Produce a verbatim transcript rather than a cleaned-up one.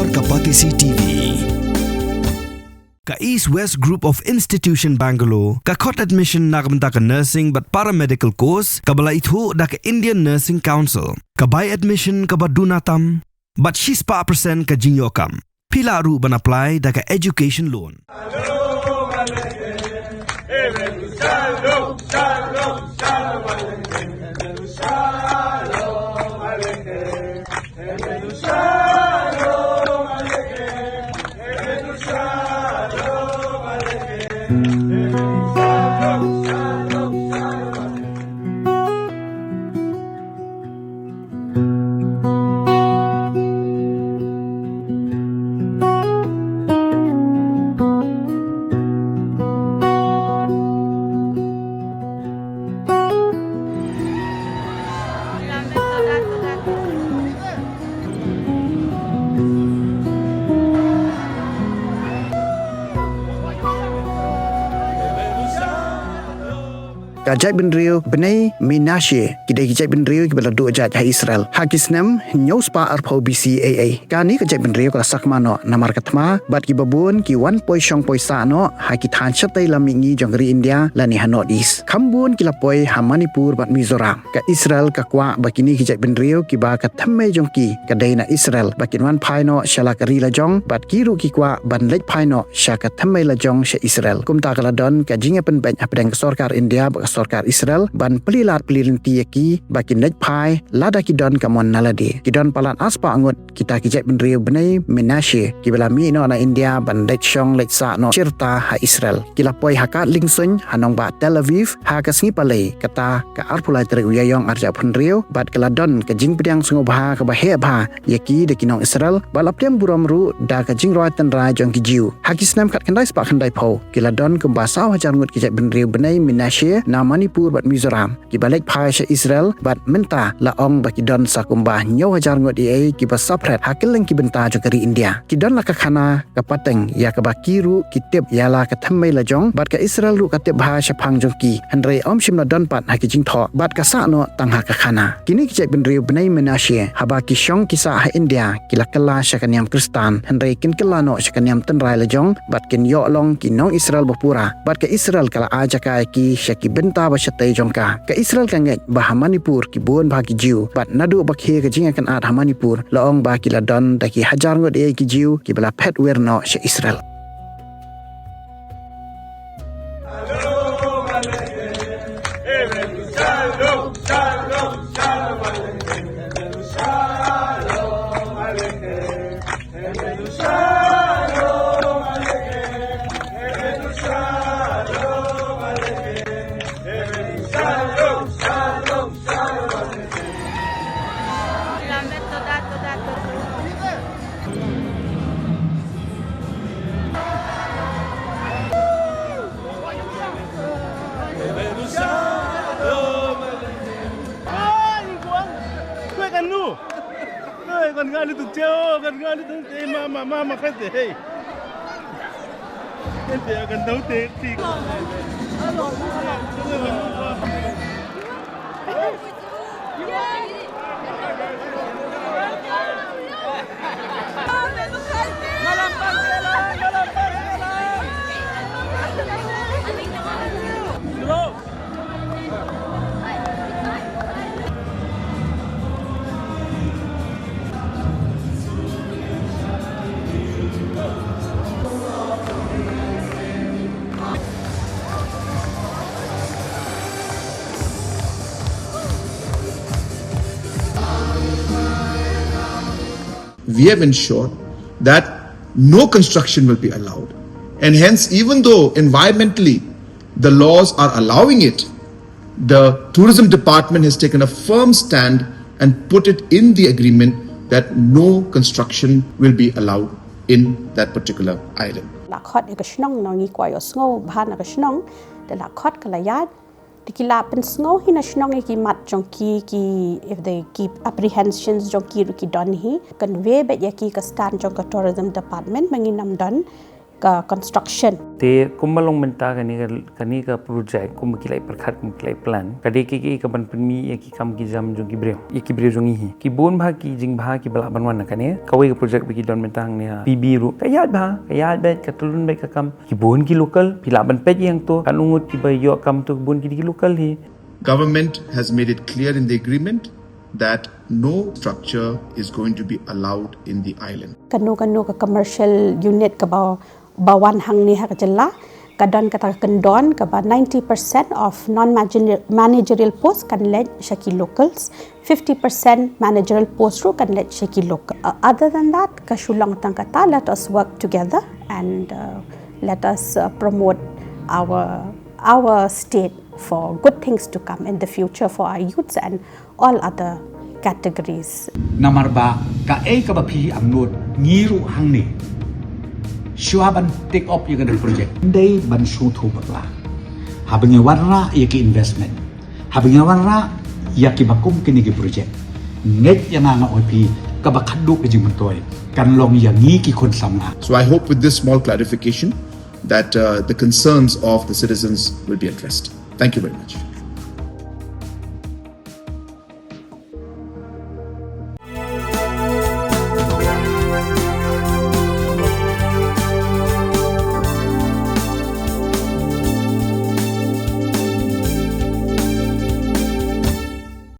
Ka Batesi T V. Ka East West Group of Institution Bangalore ka khot admission na ka bynta ka nursing bad paramedical course kaba la ithuh da ka Indian Nursing Council. Ka bai admission kaba duna tam bad shispah percent ka jingïoh kam. Phi lah ruh ban apply da ka education loan. Ka jaitbynriew Bnei Menashe ki dei ki jaitbynriew kiba la duh jait ha Israel ha ki snem hynñiew spah arphew B C A A. Kane ka jaitbynriew ka la sakma noh namar ka thma bad kiba bun ki wan poi shong poi sah noh ha ki thaiñ shatei lam mihngi jong ka ri India lane ha North East. Kham bun ki la poi ha Manipur bad Mizoram. Ka Israel ka kwah ba kine ki jaitbynriew kiba ka thymmei jong ki ka dei na Israel ba kin wan phai noh sha la ka ri la jong bad ki ruh ki kwah ban leit phai noh sha ka thymmei la jong sha Israel. Kumta ka la don ka jingïapynbeit hapdeng ka sorkar India bad ka sorkar Israel ban plie lad plie lynti ïa ki ba kin leit phai lada ki don ka mon na lade. Ki don palat arspah ngut kita ki jaitbynriew Bnei Menashe kiba la mih noh na India ban leit shong leit sah noh shirta ha Israel. Ki la poi ha kad liengsuiñ ha nongbah Tel Aviv ha ka sngi Palei, kata ka arphew lai tarik u Ïaïong arhajar arphew hynriew, bad ka la don ka jingpdiang sngewbha kaba heh bha ïa ki da ki nong Israel bad la pdiang burom ruh da ka jingrwai tynrai jong ki Jiw. Ha ki snem khatkhyndai spah khyndaiphew ki la don kumba saw hajar ngut ki jaitbynriew Bnei Menashe na Manipur bad Mizoram kiba leit phai sha Israel bad mynta la ong ba ki don sa kumba hynñiew hajar ngut eiei kiba saphriang ha kylleng ki bynta jong ka ri India. Ki don la ka khana ka pateng ïa kaba ki ruh ki tip ïa la ka thymmei la jong bad ka Israel ruh ka tip bha shaphang jong ki. Hynrei ym shym la don pat ha ki jingthoh bad ka sah noh tang ha ka khana. Kine ki jaitbynriew Bnei Menashe haba ki shong ki sah ha India ki la kylla sha ka niam Khristan hynrei kin kylla noh sha ka niam tynrai la jong bad kin ïoh long ki nong Israel ba pura bad ka Israel ka la ai jaka ïa ki sha ki bynta ba shatei jong ka. Ka Israel ka ngeit ba ha Manipur ki bun bha ki Jiw bad naduh ba khie ka jingïakynad ha Manipur la ong ba ki la don da ki hajar ngut eiei ki Jiw kiba la phet wir noh sha Israel. Hey, kan nga ni tuk ceo, kan nga ni tuk ceo, mama, mama, kan te, hey. Kan te, kan dau te, ti. We have ensured that no construction will be allowed. And hence, even though environmentally the laws are allowing it, the tourism department has taken a firm stand and put it in the agreement that no construction will be allowed in that particular island. La khot ïa ka shnong, nong ngi kwah ïohsngew bha na ka shnong, da la khot ka la ïaid. Te ki la pynsngew hi na shnong ïa ki mat jong ki, ki, if they keep apprehensions jong ki ruh ki don hi. Convey beit ïa ki ka stand jong ka tourism department ba ngin ym don. ka construction. Te kumba long mynta kane ka kane ka project kumba ki la pyrkhat kum ki la plan. Ka dei ki ki ka ban pynmih ïa ki kam ki jam jong ki briew. Ïa ki briew jong ngi hi. Ki bun bha ki jingbha ki ba lah ban wan na kane. Kawei ka project ba ki don mynta hangne ha P B ruh. Ka ïaid bha, ka ïaid beit, ka tyllun beit ka kam. Ki bun ki local, phi lah ban peit ïa to. Kan ym ngut ki ba ïoh kam to ki bun ki dei ki local hi. Government has made it clear in the agreement that no structure is going to be allowed in the island. Kano kano ka commercial unit ka ba ba wan hangne ha ka jylla ka don kata ka kyndon ka ba ninety percent of non managerial post kan leit sha ki locals, fifty percent managerial post ruh kan leit sha ki local. Uh, other than that, ka shu long tang kata, let us work together and uh, let us uh, promote our our state for good things to come in the future for our youths and all other categories. Namar ba kaei kaba phi angnud ngi ruh hangne shuwa ban take up ïa ka project. Dei ban shu thu bakla. Haba ngi wanrah ïa ki investment, haba ngi wanrah ïa ki bakum kine ki project, ngeit ïa nga nga oi phi kaba khadduh ka jingmyntoi kan long ïa ngi ki khun samla. So I hope with this small clarification that uh, the concerns of the citizens will be addressed. Thank you very much.